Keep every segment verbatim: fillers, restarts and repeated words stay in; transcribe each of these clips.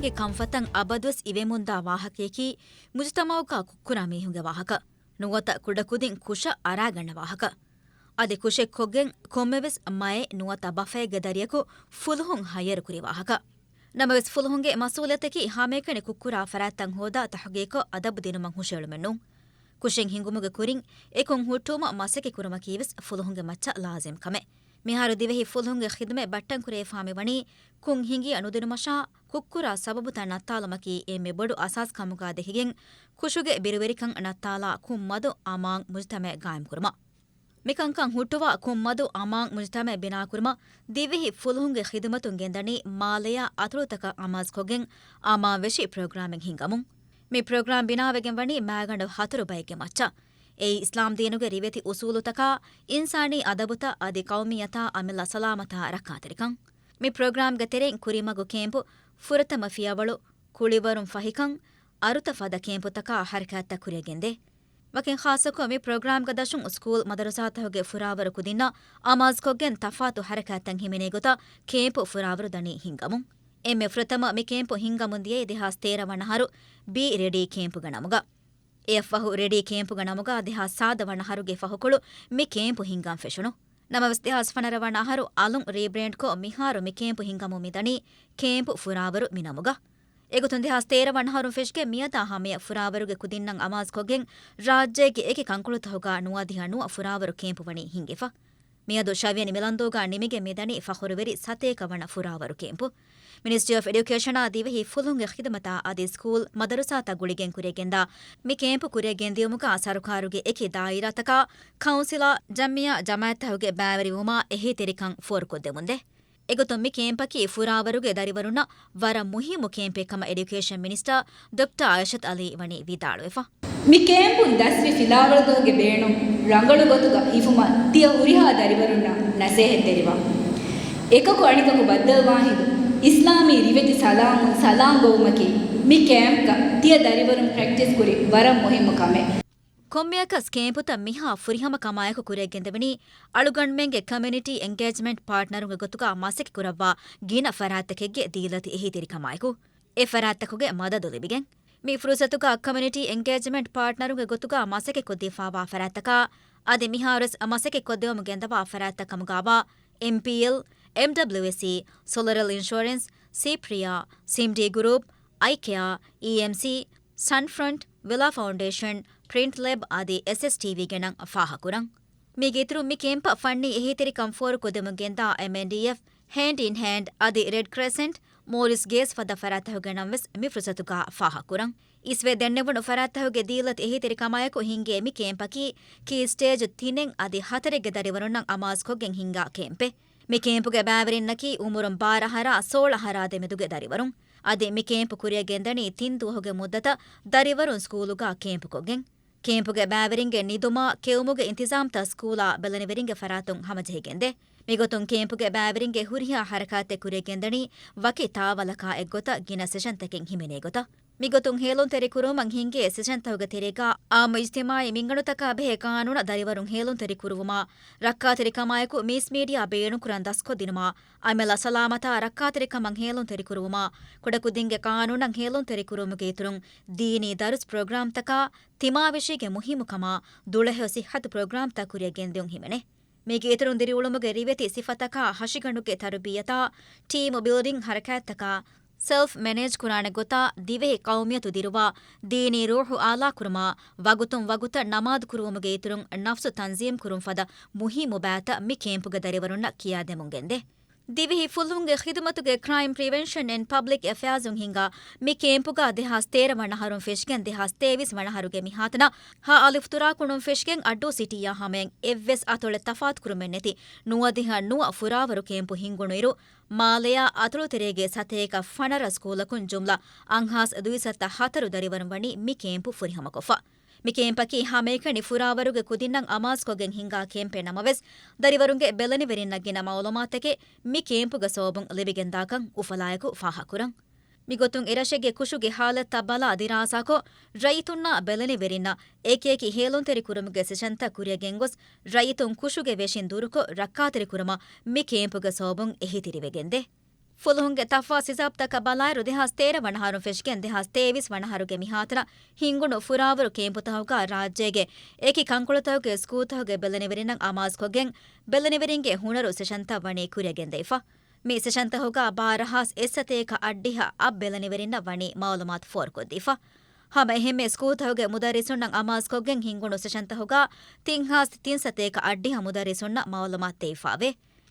ގެ ކަންފަތަށް އަބަދުވެސް އިވެމުންދާ ވާހަކަޔަކީ، މުޖުތަމައުގަ ކުށްކުރާ މީހުންގެ ވާހަކަ. ނުވަތަ ކުޑަކުދިން ކުށަށް އަރާގަންނަ ވާހަކަ. އަދި ކުށެއްކޮށްގެން ކޮންމެވެސް މައެއް ނުވަތަ ބަފައެއްގެ ދަރިޔަކު ފުލުހުން ހައްޔަރުކުރި ވާހަކަ. ނަމަވެސް ފުލުހުންގެ މަސްއޫލިއްޔަތަކީ ހަމައެކަނި ކުށްކުރާ ފަރާތްތައް ހޯދާ ތަހުގީގުކޮށް އަދަބު ދިނުމަށް ހުށައެޅުމެއް ނޫން. ކުށެއް ހިންގުމުގެ ކުރިން އެކުން ހުއްޓުވުމަށް މަސައްކަތް ކުރުމަކީވެސް ފުލުހުންގެ މައްޗަށް ލާޒިމް ކަމެއް. މިހާރު ދިވެހި ފުލުހުންގެ ޚިދުމަތް ބައްޓަން ކުރެވިފާ މިވަނީ ކުށް ހިނގިޔަ ނުދިނުމަށާ، ކުށްކުރާ ސަބަބުތައް ނައްތާލުމަކީ އެންމެ ބޮޑު އަސާސް ކަމުގަ ދެކިގެން، ކުށުގެ ބިރުވެރިކަން ނައްތާލާ ކުށްމަދު އަމާން މުޖުތަމައެއް ގާއިމްކުރުމަށް. މިކަންކަން ހުއްޓުވާ ކުށްމަދު އަމާން މުޖުތަމައެއް ބިނާކުރުމަށް ދިވެހި ފުލުހުންގެ ޚިދުމަތުން ގެންދަނީ މާލެއާ އަތޮޅުތަކަށް އަމާޒުކޮށްގެން އަމާންވެށި ޕްރޮގްރާމެއް ހިންގަމުން. މި ޕްރޮގްރާމް ބިނާވެގެން ވަނީ މާގަނޑު ހަތަރު ބައެއްގެ މައްޗަށް. އެއީ އިސްލާމް ދީނުގެ ރިވެތި އުސޫލުތަކާ، އިންސާނީ އަދަބުތައް އަދި ޤައުމިއްޔަތާ އަމިއްލަ ސަލާމަތާ ރައްކާތެރިކަން. މި ޕްރޮގްރާމްގެ ތެރެއިން ކުރިމަގު ކޭމްޕު ފުރަތަމަ ފިޔަވަޅު، ކުޅިވަރުން ފަހިކަން، އަރުތަ ފަދަ ކޭމްޕުތަކާ ހަރަކާތްތައް ކުރިއަށް ގެންދޭ. ވަކިން ޚާއްޞަކޮށް މި ޕްރޮގްރާމްގަ ދަށުން ސްކޫލް މަދަރުސާތަކުގެ ފުރާވަރު ކުދިންނަށް އަމާޒުކޮށްގެން ތަފާތު ހަރަކާތްތައް ހިމެނޭ ގޮތަށް ކޭމްޕު ފުރާވަރު ދަނީ ހިންގަމުން. އެންމެ ފުރަތަމަ މި ކޭމްޕު ހިންގަމުން ދިޔައީ ދެހާސް ތޭރަ ވަނަ އަހަރު ބީ ރެޑީ ކޭމްޕުގެ ނަމުގަ. އެއަށްފަހު ރެޑީ ކޭމްޕުގެ ނަމުގަ ދެހާސް ސާދަ ވަނަ އަހަރުގެ ފަހުކޮޅު މި ކޭމްޕު ހިންގަން ފެށުނު. ނަމަވެސް ދެހާސް ފަނަރަ ވަނަ އަހަރު އަލުން ރީބްރޭންޑްކޮށް މިހާރު މި ކޭމްޕު ހިންގަމުން މިދަނީ ކޭމްޕު ފުރާވަރު މި ނަމުގަ. އެގޮތުން ދެހާސް ތޭރަ ވަނަ އަހަރުން ފެށިގެން މިއަދާ ހަމަޔަށް ފުރާވަރުގެ ކުދިންނަށް އަމާޒުކޮށްގެން ރާއްޖޭގެ އެކި ކަންކޮޅުތަކުގަ ނުވަދިހަ ނުވަ ފުރާވަރު ކޭމްޕު ވަނީ ހިންގިފަ. މިއަދު ޝަވިޔަނި މިލަންދޫގަ ނިމިގެން މިދަނީ ފަޚުރުވެރި ސަތޭކަ ވަނަ ފުރާވަރު ކޭމްޕު. މިނިސްޓްރީ އޮފް އެޑިއުކޭޝަނާ ދިވެހި ފުލުހުންގެ ޚިދުމަތާ އަދި ސްކޫލް މަދަރުސާތައް ގުޅިގެން ކުރިއަށް ގެންދާ މި ކޭމްޕު ކުރިއަށް ގެންދިއުމުގަ ސަރުކާރުގެ އެކި ދާއިރާތަކާ، ކައުންސިލާ، ޖަމްއިއްޔާ ޖަމާއަތްތަކުގެ ބައިވެރިވުމާ އެހީތެރިކަން ފޯރުކޮށްދެމުންދޭ. އެގޮތުން މި ކޭމްޕަކީ ފުރާވަރުގެ ދަރިވަރުންނަށް ވަރަށް މުހިއްމު ކޭމްޕެއް ކަމަށް އެޑިއުކޭޝަން މިނިސްޓަރ ޑޮކްޓަރ އައިޝަތް އަލީ ވަނީ ވިދާޅުވެފަ. މި ކޭމްޕުން ދަސްވި ފިލާވަޅުތަކުގެ ބޭނުން ރަނގަޅު ގޮތުގަ ހިފުމަށް ތިޔަ ހުރިހާ ދަރިވަރުންނަށް ނަސޭހަތްތެރިވާ. އެކަކު އަނެކަކު ބައްދަލުވާހިނދު އިސްލާމީ ރިވެތި ސަލާމުން ސަލާން ގޮވުމަކީ މި ކޭމްޕްގަ ތިޔަ ދަރިވަރުން ޕްރެކްޓިސް ކުރި ވަރަށް މުހިއްމު ކަމެއް. ކޮންމެއަކަސް ކޭމްޕުތައް މިހާ ފުރިހަމަ ކަމާއެކު ކުރިއަށް ގެންދެވެނީ، އަޅުގަނޑުމެންގެ ކޮމިއުނިޓީ އެންގޭޖްމަންޓް ޕާޓްނަރުންގެ ގޮތުގަ މަސައްކަތް ކުރައްވާ ގިނަ ފަރާތްތަކެއްގެ ދީލަތި އެހީތެރިކަމާއެކު. އެ ފަރާތްތަކުގެ މަދަދު ލިބިގެން. މި ފުރުސަތުގަ ކޮމިއުނިޓީ އެންގޭޖްމަންޓް ޕާޓްނަރުންގެ ގޮތުގަ މަސައްކަތް ކޮށްދީފާވާ ފަރާތްތަކާ، އަދި މިހާރުވެސް މަސައްކަތް ކޮށްދެވަމުން ގެންދަވާ ފަރާތްތައް ކަމުގައިވާ، އެމްޕީއެލް، އެމްޑަބްލިއުއެސްއީ، ސޮލަރަލް އިންޝުއަރެންސް، ސީޕްރިޔާ، ސިމްޑީ ގުރޫޕް، އައިކެއާ، އީއެމްސީ، ސަންފްރަންޓް، ވިލާ ފައުންޑޭޝަން، ޕްރިންޓް ލެބް އަދި އެސްއެސްޓީވީ ގެނަން ފާހަގަކުރަން. މީގެ އިތުރުން މި ކޭމްޕަށް ފަންނީ އެހީތެރިކަން ފޯރުކޮށްދެމުން ގެންދާ އެމްއެންޑީއެފް، ހޭންޑް އިން ހޭންޑް އަދި ރެޑް ކްރެސެންޓް، މޯރިސް ގޭސް ފަދަ ފަރާތްތަކުގެ ނަންވެސް މި ފުރުސަތުގަ ފާހަގަކުރަން. އިސްވެ ދެންނެވުނު ފަރާތްތަކުގެ ދީލަތި އެހީތެރިކަމާއެކު ހިންގޭ މި ކޭމްޕަކީ ކީ ސްޓޭޖު ތިނެއް އަދި ހަތަރެއްގެ ދަރިވަރުންނަށް އަމާޒުކޮށްގެން ހިންގާ ކޭމްޕެއް. މި ކޭމްޕުގެ ބައިވެރިންނަކީ އުމުރުން ބާރަ އަހަރާ ސޯޅަ އަހަރާ ދެމެދުގެ ދަރިވަރުން. އަދި މި ކޭމްޕު ކުރިއަށް ގެންދަނީ ތިން ދުވަހުގެ މުއްދަތަށް ދަރިވަރުން ސްކޫލުގަ ކޭމްޕުކޮށްގެން. ކޭމްޕުގެ ބައިވެރިންގެ ނިދުމާ، ކެއުމުގެ އިންތިޒާމްތައް ސްކޫލާ ބެލެނިވެރިންގެ ފަރާތުން ހަމަޖެހިގެންދޭ. މިގޮތުން ކޭމްޕުގެ ބައިވެރިންގެ ހުރިހާ ހަރަކާތެއް ކުރިއަށް ގެންދަނީ ވަކި ތާވަލަކާ އެއްގޮތަށް ގިނަ ސެޝަންތަކެއް ހިމެނޭ ގޮތަށް. މިގޮތުން ހޭލުންތެރިކުރުވުމަށް ހިންގޭ ސެޝަންތަކުގެ ތެރޭގަ އާއްމު އިޖްތިމާއީ މިންގަނޑުތަކާ ބެހޭ ޤާނޫނަށް ދަރިވަރުން ހޭލުންތެރިކުރުވުމާ، ރައްކާތެރިކަމާއެކު މީސް މީޑިއާ ބޭނުންކުރަން ދަސްކޮށްދިނުމާ، އަމިއްލަ ސަލާމަތާ ރައްކާތެރިކަމަށް ހޭލުންތެރިކުރުވުމާ، ކުޑަކުދިންގެ ޤާނޫނަށް ހޭލުންތެރިކުރުވުމުގެ އިތުރުން ދީނީ ދަރުސް ޕްރޮގްރާމްތަކާ ތިމާވެށީގެ މުހިއްމުކަމާ، ދުޅަހެޔޮ ސިއްހަތު ޕްރޮގްރާމްތައް ކުރިއަށް ގެންދިއުން ހިމެނޭ. މީގެ އިތުރުން ދިރިއުޅުމުގެ ރިވެތި ސިފަތަކާ، ހަށިގަނޑުގެ ތަރުބިއްޔަތާ، ޓީމު ބިލްޑިން ހަރަކާތްތަކާ، ސެލްފް މެނޭޖް ކުރާނެ ގޮތާ، ދިވެހި ޤައުމިއްޔަތު ދިރުވާ، ދީނީ ރޫޙު އާލާކުރުމާ، ވަގުތުން ވަގުތަށް ނަމާދު ކުރުވުމުގެ އިތުރުން ނަފްސު ތަންޒީމް ކުރުން ފަދަ މުހިއްމު ބައިތައް މި ކޭމްޕުގެ ދަރިވަރުންނަށް ކިޔާދެމުން ގެންދޭ. ދިވެހި ފުލުހުންގެ ޚިދުމަތުގެ ކްރައިމް ޕްރިވެންޝަން އެންޑް ޕަބްލިކް އެފެއާޒުން ހިންގާ މި ކޭމްޕުގަ ދެހާސް ތޭރަ ވަނަ އަހަރުން ފެށިގެން ދެހާސް ތޭވީސް ވަނަ އަހަރުގެ މިހާތަނަށް ހަ އަލިފު ތުރާކުނުން ފެށިގެން އައްޑޫ ސިޓީއާ ހަމަޔަށް އެއްވެސް އަތޮޅެއް ތަފާތުކުރުމެއް ނެތި ނުވަދިހަ ނުވަ ފުރާވަރު ކޭމްޕު ހިންގުނުއިރު، މާލެއާ އަތޮޅުތެރޭގެ ސަތޭކަ ފަނަރަ ސްކޫލަކުން ޖުމްލަ އަށްހާސް ދުއިސައްތަ ހަތަރު ދަރިވަރުން ވަނީ މި ކޭމްޕު ފުރިހަމަކޮށްފަ. މި ކޭމްޕަކީ ހަމައެކަނި ފުރާވަރުގެ ކުދިންނަށް އަމާޒުކޮށްގެން ހިންގާ ކޭމްޕެއް ނަމަވެސް، ދަރިވަރުންގެ ބެލެނިވެރިންނަށް ގިނަ މައުލޫމާތެކެއް މި ކޭމްޕުގެ ސަބަބުން ލިބިގެންދާކަން އުފަލާއެކު ފާހަގަކުރަން. މިގޮތުން އެރަށެއްގެ ކުށުގެ ހާލަތްތައް ބަލާ ދިރާސާކޮށް، ރައްޔިތުންނާ ބެލެނިވެރިންނަށް އެކިއެކި ހޭލުންތެރިކުރުމުގެ ސެޝަންތައް ކުރިއަށް ގެންގޮސް، ރައްޔިތުން ކުށުގެ ވެށިން ދުރުކޮށް ރައްކާތެރިކުރުމަށް މި ކޭމްޕުގެ ސަބަބުން އެހީތެރިވެގެންދޭ. ފުލުހުންގެ ތަފާސް ހިސާބުތަކަށް ބަލާއިރު، ދެހާސް ތޭރަ ވަނަ އަހަރުން ފެށިގެން ދެހާސް ތޭވީސް ވަނަ އަހަރުގެ މިހާތަނަށް ހިންގުނު ފުރާވަރު ކޭމްޕުތަކުގަ ރާއްޖޭގެ އެކި ކަންކޮޅުތަކުގެ ސްކޫލްތަކުގެ ބެލެނިވެރިންނަށް އަމާޒުކޮށްގެން، ބެލެނިވެރިންގެ ހުނަރު ސެޝަންތައް ވަނީ ކުރިއަށް ގެންދެވިފަ. މި ސެޝަންތަކުގަ ބާރަ ހާސް އެއްސަތޭކަ އަށްޑިހަ އަށް ބެލެނިވެރިންނަށް ވަނީ މައުލޫމާތު ފޯރުކޮށްދީފަ. ހަމަ އެހެންމެ ސްކޫލްތަކުގެ މުދައްރިސުންނަށް އަމާޒުކޮށްގެން ހިންގުނު ސެޝަންތަކުގަ ތިން ހާސް ތިން ސަތޭކަ އަށްޑިހަ މުދައްރިސުންނަށް މައުލޫމާތު ދެވިފައެވެ.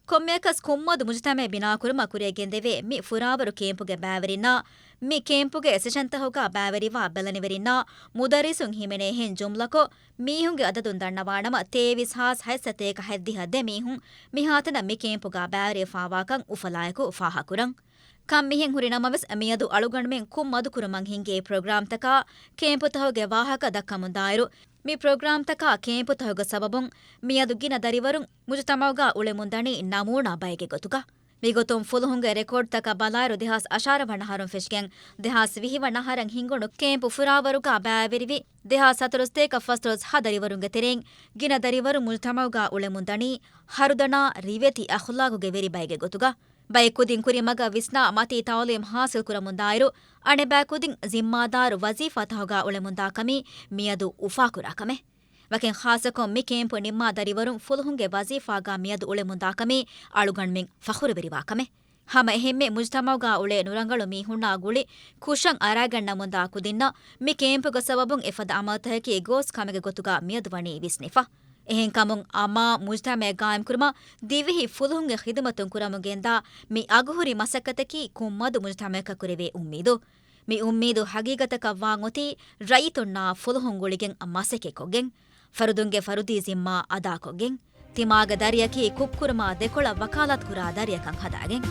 ކޮންމެއަކަސް ކުންމަދު މުޖުތަމައެއް ބިނާކުރުމަށް ކުރިއަށް ގެންދެވޭ މި ފުރާވަރު ކޭމްޕުގެ ބައިވެރިންނާ، މި ކޭމްޕުގެ ސެޝަންތަކުގަ ބައިވެރިވާ ބެލެނިވެރިންނާ މުދައްރިސުން ހިމެނޭހެން ޖުމްލަކޮށް، މީހުންގެ އަދަދުން ދަންނަވާނަމަ، ތޭވީސް ހާސް ހަތްސަތޭކަ ހަތްދިހަ ދެ މީހުން މިހާތަނަށް މި ކޭމްޕުގަ ބައިވެރިވެފައިވާކަން އުފަލާއެކު ފާހަގަކުރަން. ކަން މިހެން ހުރި ނަމަވެސް، މިއަދު އަޅުގަނޑުމެން ކުން މަދުކުރުމަށް ހިންގޭ ޕްރޮގްރާމްތަކާ ކޭމްޕުތަކުގެ ވާހަކަ ދައްކަމުންދާއިރު، މި ޕްރޮގްރާމްތަކާ ކޭމްޕުތަކުގެ ސަބަބުން މިއަދު ގިނަ ދަރިވަރުން މުޖުތަމަޢުގަ އުޅެމުންދަނީ ނަމޫނާ ބައެއްގެ ގޮތުގަ. މިގޮތުން ފުލުހުންގެ ރެކޯޑްތަކަށް ބަލާއިރު، ދެހާސް އަށާރަ ވަނަ އަހަރުން ފެށިގެން ދެހާސް ވިހި ވަނަ އަހަރަށް ހިންގުނު ކޭމްޕު ފުރާވަރުގަ ބައިވެރިވި ދެހާސް ހަތަރުސަތޭކަ ފަސްދޮޅަސް ހަ ދަރިވަރުންގެ ތެރެއިން ގިނަ ދަރިވަރުން މުޖުތަމަޢުގަ އުޅެމުންދަނީ ހަރުދަނާ ރިވެތި އަޚުލާގުގެ ވެރި ބައެއްގެ ގޮތުގަ. ބައެއް ކުދިން ކުރިމަގަށް ވިސްނާ މަތީ ތަޢުލީމް ޙާޞިލް ކުރަމުންދާއިރު، އަނެއްބައި ކުދިން ޒިންމާދާރު ވަޒީފާތަކުގަ އުޅެމުންދާކަމީ މިއަދު އުފާކުރާ ކަމެއް. ވަކިން ޚާއްޞަކޮށް މި ކޭމްޕު ނިންމާ ދަރިވަރުން ފުލުހުންގެ ވަޒީފާގަ މިއަދު އުޅެމުންދާކަމީ އަޅުގަނޑުމެން ފަޚުރުވެރިވާ ކަމެއް. ހަމަ އެހެންމެ މުޖުތަމަޢުގަ އުޅޭ ނުރަނގަޅު މީހުންނާ ގުޅި ކުށަށް އަރާގަންނަމުންދާ ކުދިންނަށް މި ކޭމްޕުގެ ސަބަބުން އެފަދަ ޢަމަލުތަކަކީ ގޯސް ކަމެއްގެ ގޮތުގަ މިއަދު ވަނީ ވިސްނިފަ. އެހެންކަމުން އަމާ މުޖުތަމަޢެއް ގާއިމްކުރުމަށް ދިވެހި ފުލުހުންގެ ޚިދުމަތުން ކުރަމުން ގެންދާ މި އަގުހުރި މަސައްކަތަކީ ކުންމަދު މުޖުތަމަޢަކަށް ކުރެވޭ އުއްމީދު. މި އުއްމީދު ހަގީގަތަކަށް ވާން އޮތީ ރައްޔިތުންނާ ފުލުހުން ގުޅިގެން މަސައްކަތްކޮށްގެން، ފަރުދުންގެ ފަރުދީ ޒިންމާ އަދާކޮށްގެން، ތިމާގެ ދަރިއަކީ ކުށްކުރުމާ ދެކޮޅަށް ވަކާލާތުކުރާ ދަރިއަކަށް ހަދާގެން.